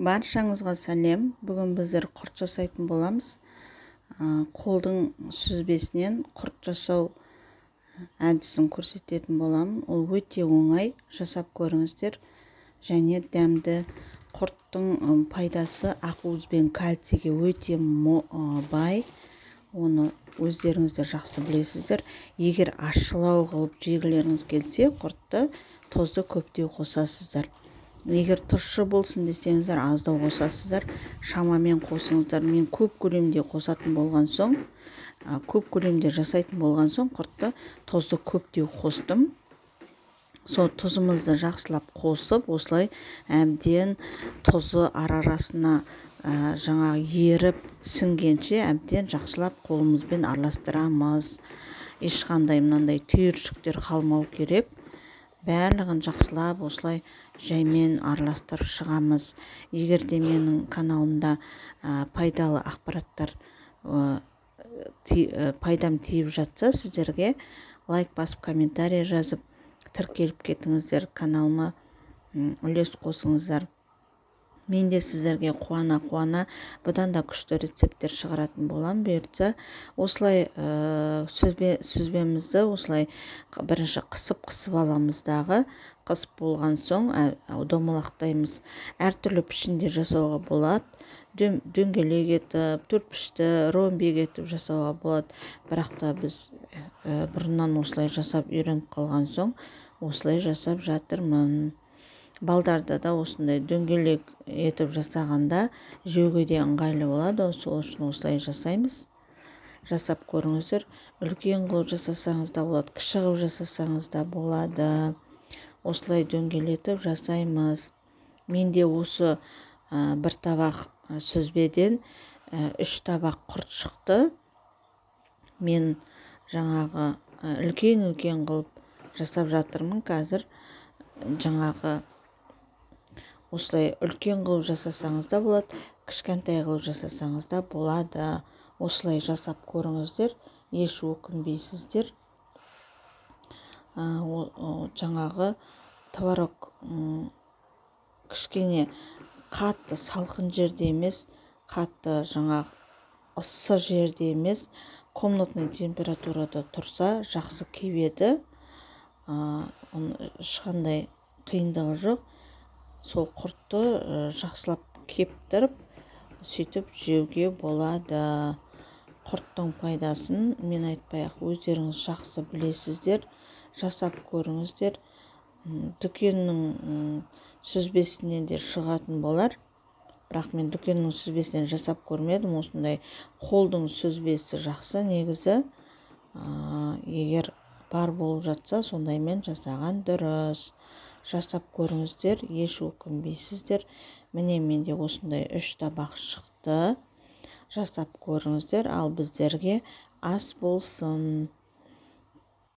Баршаңызға сәлем! Бүгін біздер құрт жасайтын боламыз. Қолдың сүзбесінен құрт жасау әдісін көрсететін боламын. Ол өте оңай, жасап көріңіздер. Және дәмді. Құрттың пайдасы ақуыз бен кальцийге өте бай. Оны өздеріңіз де жақсы білесіздер. Егер ащылау қылып жегілеріңіз келсе, құртты тұзды көптеу қосасыздар. Егер тұщы болсын десеңіздер, аздау қосасыздар. Шамамен қосыңыздар. Мен көп көлемде қосатын болған соң, көп көлемде жасайтын болған соң, құртты тұзды көптеу қостым. Сол тұзымызды жақсылап қосып, осылай әбден тұзы ара-арасына жаңағы еріп сіңгенше әбден жақсылап қолымызбен араластырамыз. Ешқандай мынандай түйіршіктер қалмау керек. Барлығын жақсылап осылай жаймен араластырып шығамыз. Егер де менің каналымда пайдалы ақпараттар пайдам тиіп жатса сіздерге, лайк басып, комментарий жазып, тіркеліп кетіңіздер, каналыма үлес қосыңыздар. Мен де сіздерге қуана-қуана бұдан да күшті рецепттер шығаратын боламын, бұйыртса. Осылай сүзбемізді осылай бірінші қысып-қысып аламыз дағы, қысып болған соң домалақтаймыз. Әртүрлі пішінде жасауға болады. Дөңгелек етіп, төртбұрышты, ромбик етіп жасауға болады. Бірақ та біз бұрыннан осылай жасап үйреніп қалған соң, осылай жасап жатырмын. Балдарда да осындай дөңгелек етіп жасағанда жеуге де ыңғайлы болады, сол үшін осылай жасаймыз. Жасап көріңіздер. Үлкен қылып жасасаңыз да болады, кіші қылып жасасаңыз да болады. Осылай дөңгелетіп жасаймыз. Менде осы бір табақ сүзбеден 3 табақ құрт шықты. Мен жаңағы үлкен-үлкен қылып жасап жатырмын қазір. Жаңағы осылай үлкен қылып жасасаңыз да болады, кішкентай қылып жасасаңыз да болады. Осылай жасап көріңіздер, еш өкінбейсіздер. Жаңағы творог кішкене қатты салқын жерде емес, қатты жаңағы ыссы жерде емес, комнатный температурада тұрса жақсы кебеді. Ешқандай қиындығы жоқ. Сол құртты жақсылап кептіріп, сөйтіп жеуге болады. Құрттың пайдасын мен айтпай-ақ өздеріңіз жақсы білесіздер. Жасап көріңіздер. Дүкеннің сүзбесінен де шығатын болар. Бірақ мен дүкеннің сүзбесінен жасап көрмедім. Осындай қолдың сүзбесі жақсы негізі. Егер бар болып жатса, сондаймен жасаған дұрыс. Жасап көріңіздер, еш өкінбейсіздер. Міне, менде осындай 3 табақ шықты. Жасап көріңіздер, ал біздерге ас болсын.